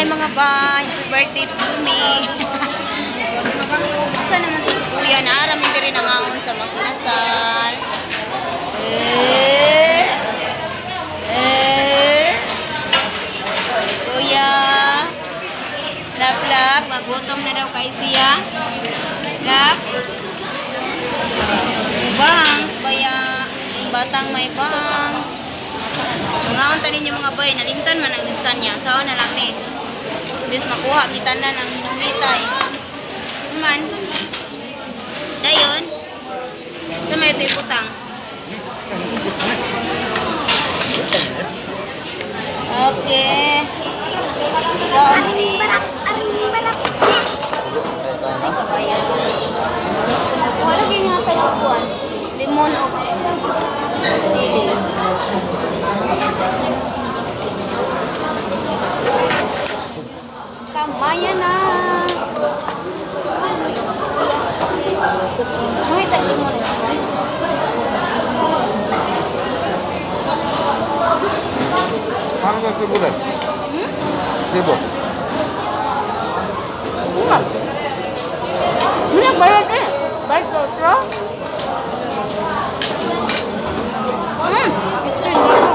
Hi, mga bay! Happy birthday to me! Asa naman to si kuya? Naaramin diri nangaon sa Mag-Inasal. Eh! Eh! Kuya! Lap lap, magutom na daw kay siya. Lap. Bangs, baya. Batang may bangs. Mga unta ninyo, mga bay, nalimtan man ang listan niya. Sao na lang ni. Bis makuha mi tanan ang hinungitay. Man. Dayon. Sa may ito ibutang. Okay. So, ano ni? Wala gyud nga tayo. Limon o sili. Kamaya na. May tag limon. Ano ka sibulan? Hmm? Sibo. Ano bayad eh? Bayad ko ito? Gusto hindi ko.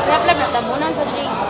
Lap-lap na tabunan sa drinks.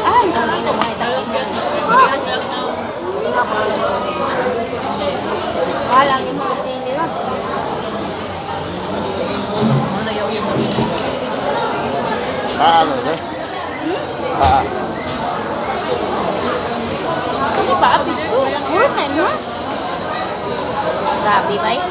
Ah, ang dami ko mga itang. Mahal ang limang sili lang. Ah, ano ba? Hmm? Ah. Ano ba? Pitso? Puro kayo mo? Grabe ba eh?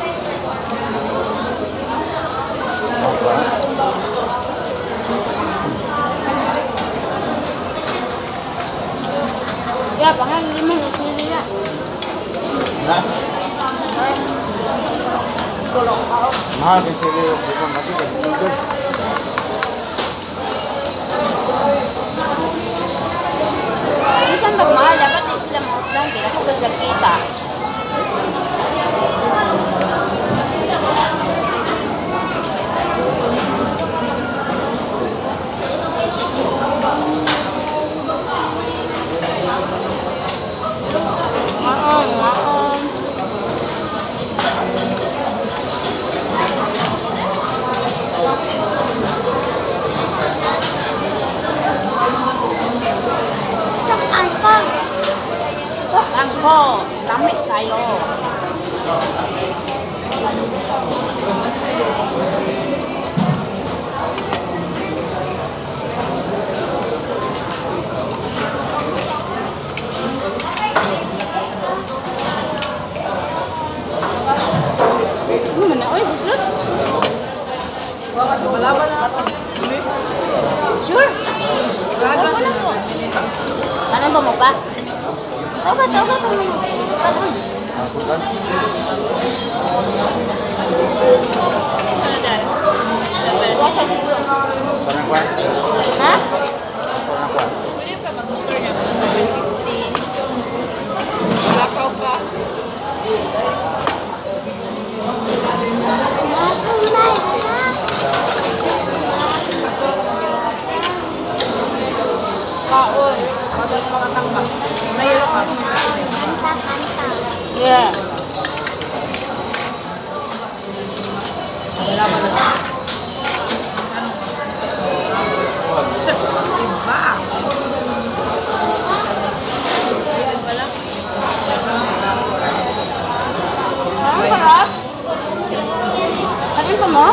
Ya, pangang limang sili na. Na? Mahal kay sili yung limon natin kay Google. Minsan pag mahal, dapat di sila ma-upload. Kaya ako ba sila kita? Maong, maong. Angko, lamig kayo. Ano man na? Oy, buslot. Malaban na ako. Sure. Laban. Wala to. Kanon ba mo pa? Tawag, tawag, tawag. Kanon. Ha? Pwede ka mag-motor na mga 750. Lakaw pa. Kaon. Madal mga tangba. Mahilo ka. Yeah. Malaban na. Iba. Ang sarap. Kanin pa mo?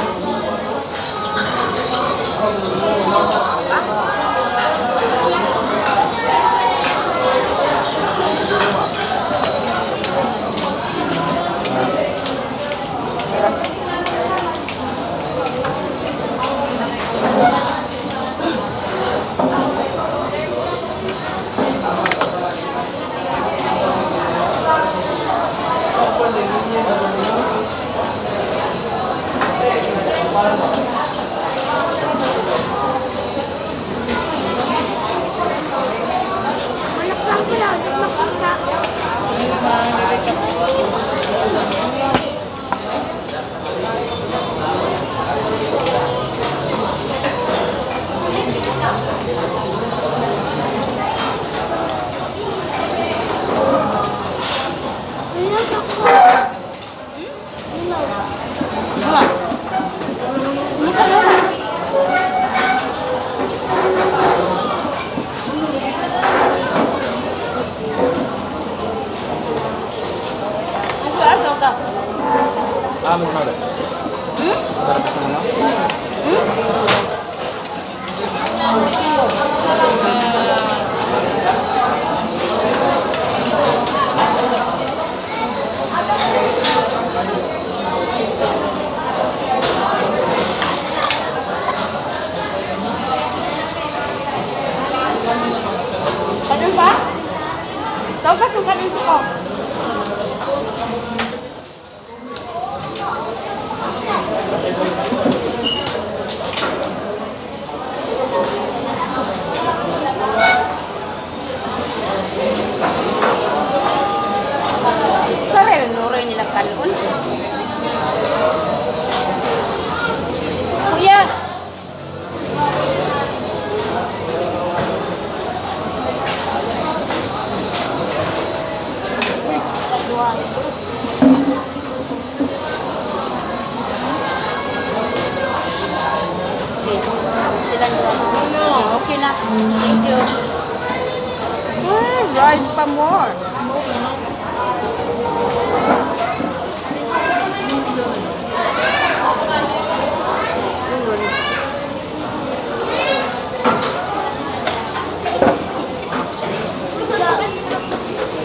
Ano ba? Tawag ka kung ko. Sorry, nuroy nila kanon. Kuya! Okay. Sila no. Okay na. Thank you. Rice pa more.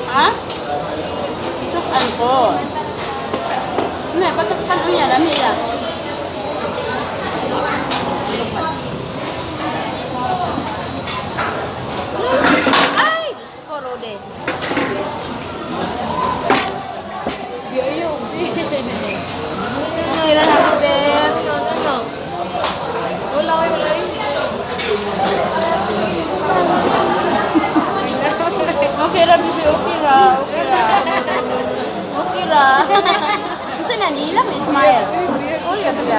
Ha? Tukan ko. Ne, patukan niya, dami ya. Ay, Diyos ko, Rode. Di ayo, bi. Okay ra na, Bebe. Ano? Wala kayo, wala yun. Okay ra, Bebe. Okay ra. Okay ra. Okay ra. Unsa na nila may smile? Cool ya, Bebe.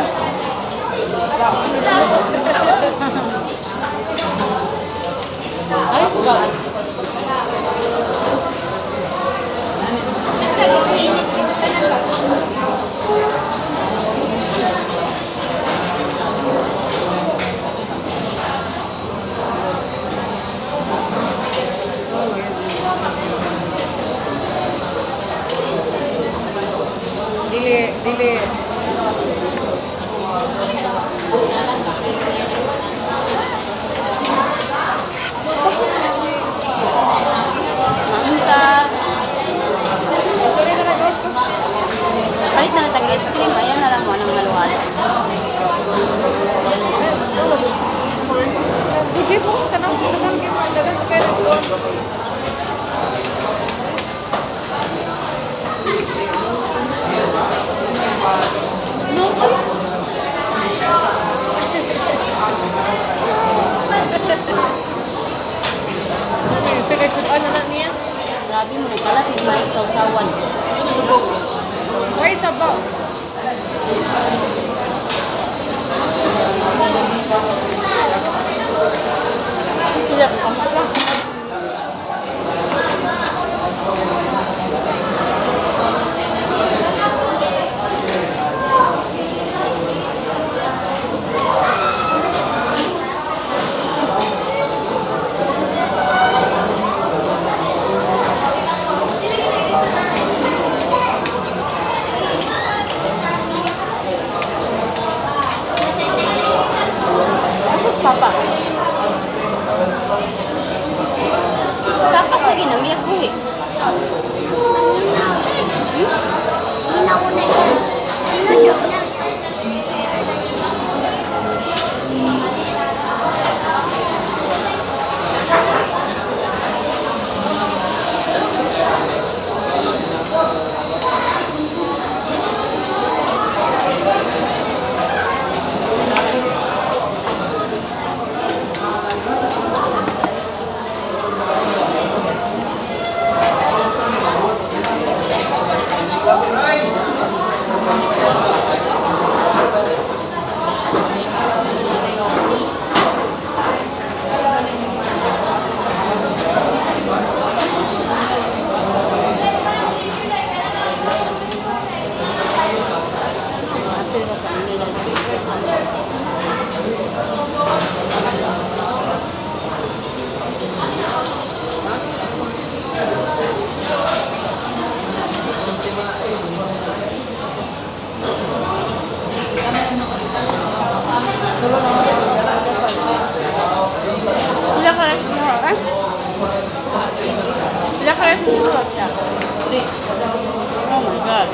Ay, bugas. Dili, dili. Maunta. Sorry na lang, ko. Palit na lang tag ice cream. Ayaw na lang mo anong haluan. Hindi po, tanong, tanong, tanong, tanong, tanong, No, ay. Sige, sudan na niya. Grabe mo nagkalat ni Mike sa usawan. Why sabaw? Kaya ka. Asas papa. Takas lagi na miyak buhi. Pila ka rice mo, eh? Pila ka rice mo, Oh my God.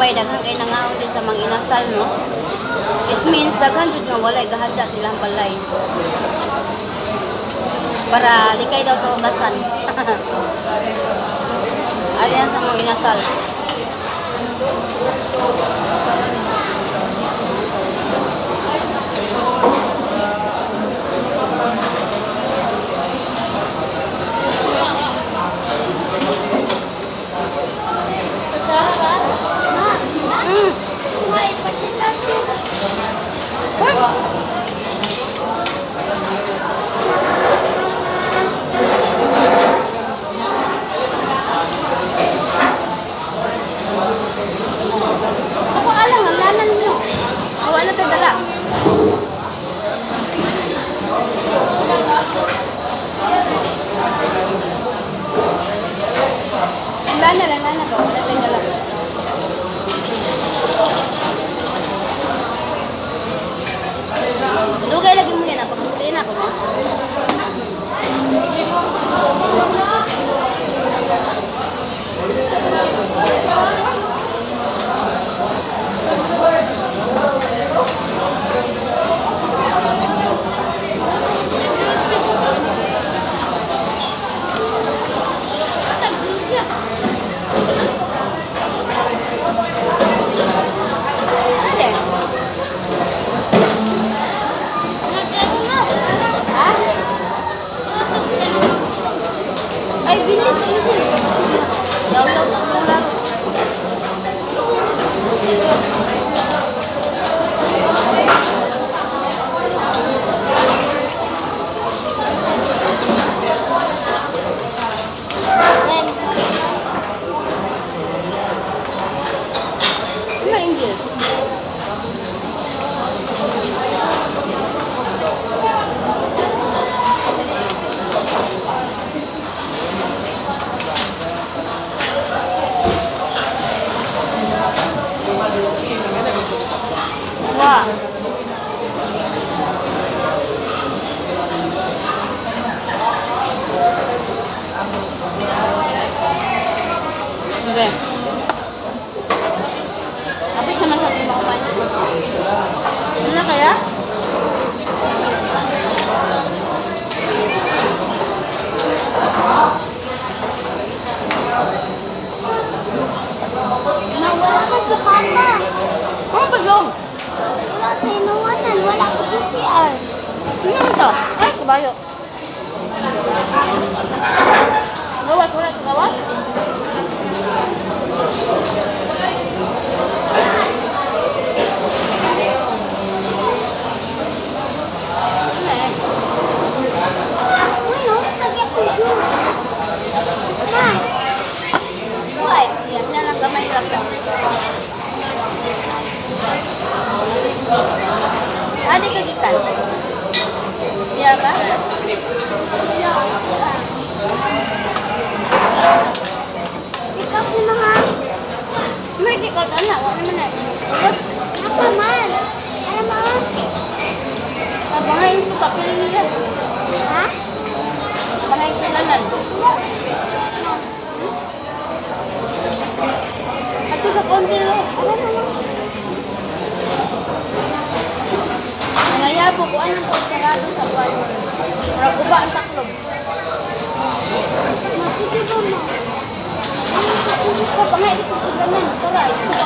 Bay, daghan kay nangaon di sa Mang Inasal, no? It means daghan jud nga walay gahanda silang balay. Para likay daw sa hugasan. Ayan sa Mang Inasal. Ako alang ang lanan mo. Awa na tayo dala. Lana, lana ba? Wala tayo dala. Dugay lagi mo yan. Pagpasuliin ako, no? Ay, bilis, Angel. Yaw-yaw sa laro. Ano, Angel? Wah. Okay. Kapit naman sa ating makumain. Ano na kaya? Nawala ka sa papa. Ano ba yun? Wala sa inuwanan. Wala ko sa CR. Ano naman to? Ay, kabayo. Gawat, wala ka gawat? Ano eh? Uy, no? Sabi ako juice. Ma, Why? Yan na lang gamay lang to. Adi ka gikan? CR ka? Pick up ni mga May di ka na, wala naman na. Napa man. Ano ma? Abangay ito papel nila. Ha? Abangay sa lanan. Ato sa konti lo. Ano naman? Nangayabo ko anong pag sarado sa buwan. Murag uba ang taklob. Masige ba ma? Ko bangay dito sa lanan. Tara, ito.